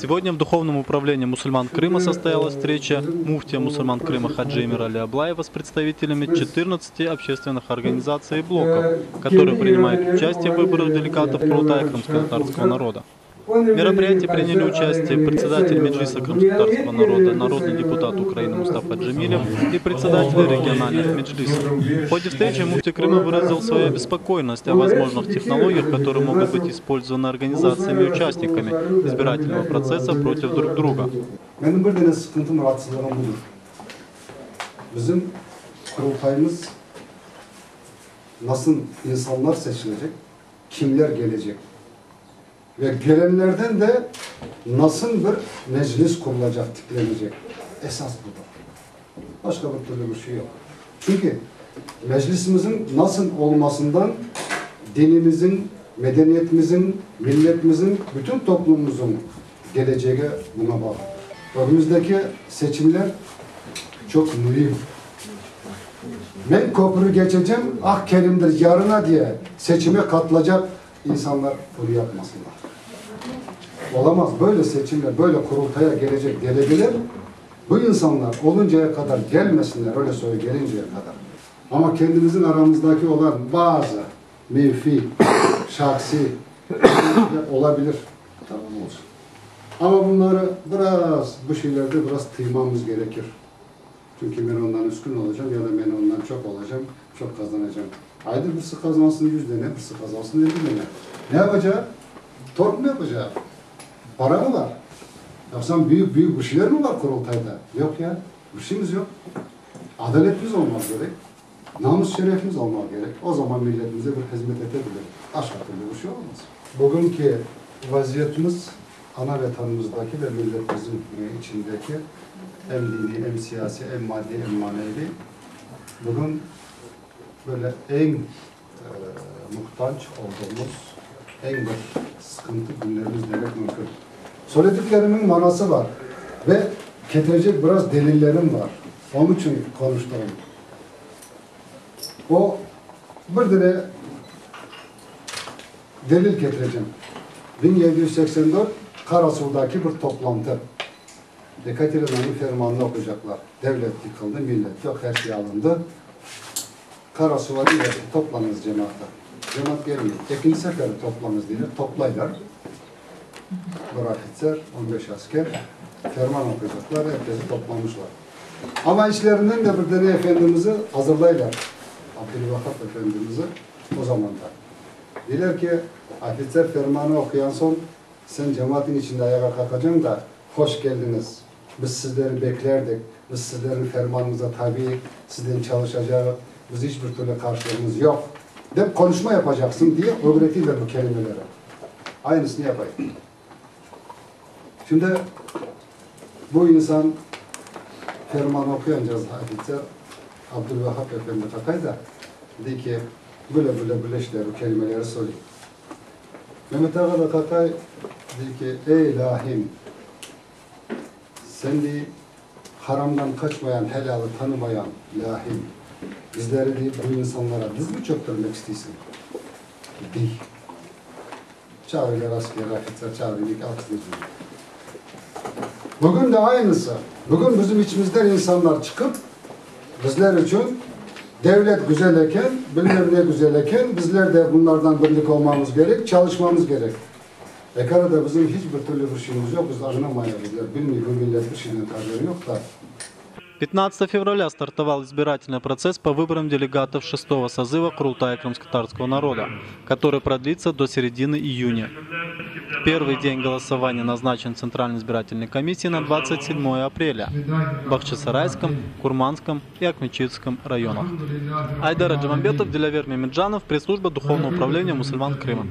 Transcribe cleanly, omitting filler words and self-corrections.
Сегодня в Духовном управлении мусульман Крыма состоялась встреча муфтия мусульман Крыма Хаджи Эмирали Аблаева с представителями 14 общественных организаций и блоков, которые принимают участие в выборах делегатов Курултая крымско-татарского народа. В мероприятии приняли участие председатель Меджлиса крымско-татарского народа, народный депутат Украины Мустафа Джемилев и председатель региональных меджлисов. В ходе встречи муфти Крыма выразил свою обеспокоенность о возможных технологиях, которые могут быть использованы организациями и участниками избирательного процесса против друг друга. Menim bir dane sıqıntım, raatsızlığım budır. Bizim Qurultayımız nasıl insanlar seçilecek, kimler gelecek ve gelenlerden de nasıl bir meclis qurulacaq, tiklenecek. Esas budır. Başqa bir türlü bir şey yoq. Çünki meclisimizin nasıl olmasından dinimizin, medeniyetimizin, milletimizin, bütün toplumumuzun gelecegi buna bağlıdır. Önümüzdeki seçimler çok mühim. Men köprü geçeceğim, ah kerimdir yarına diye seçime katılacak insanlar bunu yapmasınlar. Olamaz. Böyle seçimler, böyle kurultaya gelecek delegeler bu insanlar oluncaya kadar gelmesinler, öyle söyle gelinceye kadar. Ama kendimizin aramızdaki olan bazı menfi, şahsi olabilir. Tamam olsun. Ama bunları biraz, bu şeylerde biraz tıymamız gerekir. Çünkü ben ondan üstün olacağım ya da ben ondan çok olacağım, çok kazanacağım. Ayda birisi kazansın 100 tane, birisi kazansın 50 tane. Ne yapacak? Tork mu yapacak? Para mı var? Yapsam büyük büyük bir şeyler mi var kurultayda? Yok ya. Bir şeyimiz yok. Adaletimiz olmaz gerek. Namus şerefimiz olmalı gerek. O zaman milletimize bir hizmet edebilir. Başka türlü bir şey olmaz. Bugünkü vaziyetimiz ana vatanımızdaki ve milletimizin içindeki hem dini, hem siyasi, hem maddi, hem manevi bugün böyle en e, muhtaç olduğumuz en bir sıkıntı günlerimiz demek mümkün. Söylediklerimin manası var ve getirecek biraz delillerim var. Onun için konuştum. O bir tane delil getireceğim. 1784 Karasu'daki bir toplantı. Ekaterina'nın fermanını okuyacaklar. Devlet yıkıldı, millet yok, her şey alındı. Karasu'ya diyor ki toplanınız cemaate. Cemaat gelmiyor. İkinci sefer toplanınız diyor. Toplaylar. Bir ofiser, 15 asker ferman okuyacaklar. Herkesi toplamışlar. Ama içlerinden de bir tane efendimizi hazırlaylar. Abdülvahap Efendimiz'i o zaman da. Diyorlar ki ofiser fermanı okuyan son sen cemaatin içinde ayağa kalkacaksın da hoş geldiniz. Biz sizleri beklerdik. Biz sizlerin fermanınıza tabi, sizden çalışacağız. Biz hiçbir türlü karşılığımız yok. De konuşma yapacaksın diye öğretirler bu kelimeleri. Aynısını yapayım. Şimdi bu insan ferman okuyunca ofiser Abdülvahap Efendi Kakay da dedi ki böyle böyle böyle işte bu kelimeleri söyleyeyim. Mehmet Ağa da Kakay dedi ki ey lahim sen de haramdan kaçmayan, helalı tanımayan lahim bizleri de bu insanlara diz mi çöktürmek istiyorsun? Değil. Çağırıyorlar asker, ofiser çağırıyor, alkışlayacak. Bugün de aynısı. Bugün bizim içimizden insanlar çıkıp bizler için devlet güzel eken, bilmem ne güzel eken, bizler de bunlardan birlik olmamız gerek, çalışmamız gerek. Ekara'da bizim hiçbir türlü bir şeyimiz yok, biz anlamayız bizler, bilmiyor, bu millet bir şeyden haberi yok da. 15 февраля стартовал избирательный процесс по выборам делегатов шестого созыва Курултая крымско-татарского народа, который продлится до середины июня. Первый день голосования назначен Центральной избирательной комиссией на 27 апреля в Бахчисарайском, Курманском и Акмечетском районах. Айдар Аджимамбетов, Дилявер Мемеджанов, пресс-служба Духовного управления мусульман Крыма.